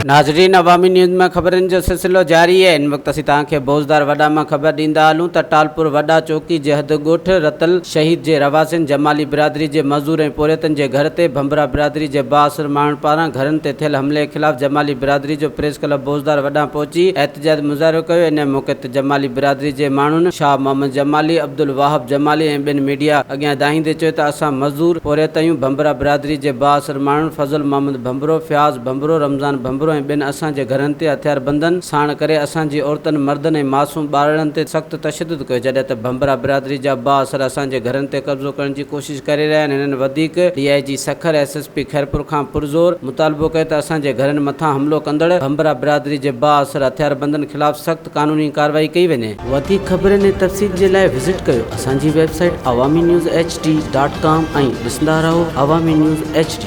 ناظرين عوامي نيوز مان خبرن جو سلسلو جاري آهي هن وقت اسين توهان کي بوزدار وڏا مان خبر ڏيندا هلون ته ٽالپور وڏا چوڪي جي حد ڳوٺ رتل شهيد جي رهواسين جمالي برادري جي مزور ۽ پورهيتن جي گهر تي ڀنڀرا برادري جي بااثر ماڻهن پاران گهرن تي ٿيل حملي خلاف جمالي برادري جو پريس ڪلب بوزدار وڏا پهچي احتجاجي مظاهرو ڪيو ان موقعي تي جمالي برادري جي ماڻهن شاهه محمد جمالي، عبدالوهاب جمالي ۽ ٻين ميڊيا اڳيان دانهيندي چيو ته اسان مزدور پورهيت آهيون، ڀنڀرا برادري جي بااثر ماڻهن فضل محمد ڀنڀرو، فياض ڀنڀرو، رمضان ڀنڀرو ۽ ٻين اسان جي گهرن تي هٿياربندن ساڻ ڪري اسان جي عورتن، مردن ۽ معصوم ٻارڙن تي سخت تشدد ڪيو جڏهن ته ڀنڀرا برادري جا بااثر اسان جي گهرن تي قبضو ڪرڻ جي ڪوشش ڪري رهيا آهن هنن وڌيڪ D I G Sukkur, S S P Khairpur کان پرزور مطالبو ڪيو ته اسان جي گهرن مٿان حملو ڪندڙ ڀنڀرا برادري جي بااثر هٿياربندن خلاف سخت قانوني ڪارروائي ڪئي وڃي. وڌيڪ خبرن ۽ تفصيل جي لاء وزٽ ڪيو اسان جي website Awami news H D dot com ۽ ڏسندا رهو عوامي نيوز ايڇ ڊي.